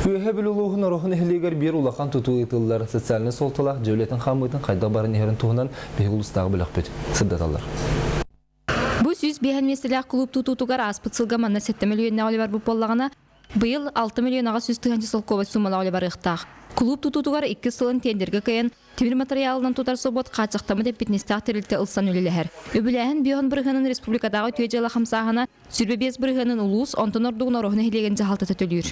Үөһэ Бүлүү улууһун Ороһу нэһилиэгэр биир улахан тутуу ыытыллар. Социальнай суолталаах дьиэ үлэтин хаамыытын хайдах баран иһэрин туһунан биһиги улуустааҕы бөлөхпүт сырдаталлар. Бу 105 миэстэлээх кулууп тутуутугар ааспыт сылга манна 7 мөлүйүөннээх үлэ барбыт буоллаҕына, быйыл 6 миллион 800 тыһыынча солкуобай суумалаах үлэ барыахтаах. Кулууп тутуутугар иккис сылын тендергэ кыайан, тимир матырыйаалынан тутар собуот хааччахтаммыт эппитинэстээх тэрилтэ ылсан үлэлэһэр. Үбүлээһин биоһун бырыһыанын республикатааҕы үтүө дьыала хамсааһына 25 бырыһыанын улуус, онтон ордугун Ороһу нэһилиэгин дьаһалтата төлүүр.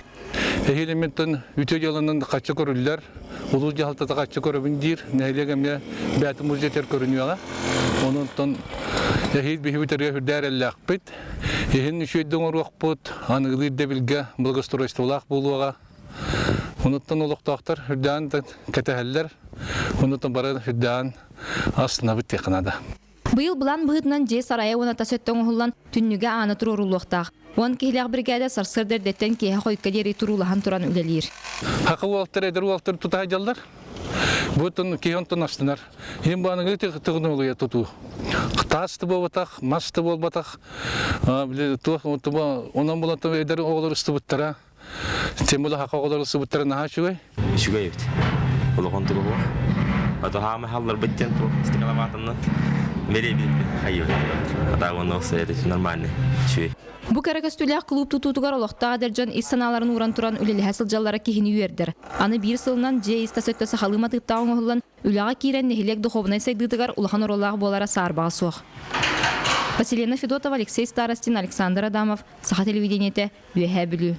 Эһиилимиттэн үтүө дьыаланан хаччы көрүллэр, улуус дьаһалтата хаччы көрөбүн диир, нэһилиэк эмиэ бэйэтин музейтер көрүнүөҕэ. Онон эһиил биһибит эргэ үрдээр эллээхпит. Иһин үчүгэйдик оҥоруохпут, аныгылыы ирдэбилгэ благоустройстволаах буолуоҕа. Онуттан олохтоохтор үрдээн кэтэһэллэр, онуттан бары үрдээн астынабыт диэххэ наада. Быйыл былаан быһыытынан дьиэ сарайа уонна тас өттө оҥоһуллан, түннүгэ аана туруоруллуохтаах. Уон киһилээх биригээдэ сарсыарда эрдэттэн киэһэ хойукка диэри туруулаһан туран үлэлиир. Хака уолаттар, эдэр уолаттар тута сылдьаллар. Бу киһи онтон астынар. Иһин бааныгы тыгын тутуу. Таас да буолбатах, мас да буолбатах. Онон булан эдэр оҕолор ыстыбыттара. Тем более хака оҕолор ыстыбыттара наһаа үчүгэй. Үчүгэй эбит. Улахан туга буо. Ато хаама халларбыт диэн туох стекалабаатаннан били хайы. Ата онно нормальный. Үчүгэй. Бу кэрэ көстүүлээх кулууп тутуутугар олохтоох эдэр дьон ис санааларын ууран туран үлэлэһэ сылдьаллара киһини үөрдэр. Аны биир сылынан дьиэ ис-тас өттө сахалыы матыыптаах оҥоһуллан, үлэҕэ киирэн нэһилиэк духуобунай сайдыытыгар улахан оруоллаах буолара саарбаҕа суох. Василена Федотова, Алексей Старостин, Александр Адамов, Саха телевидениетэ, Үөһээ Бүлүү.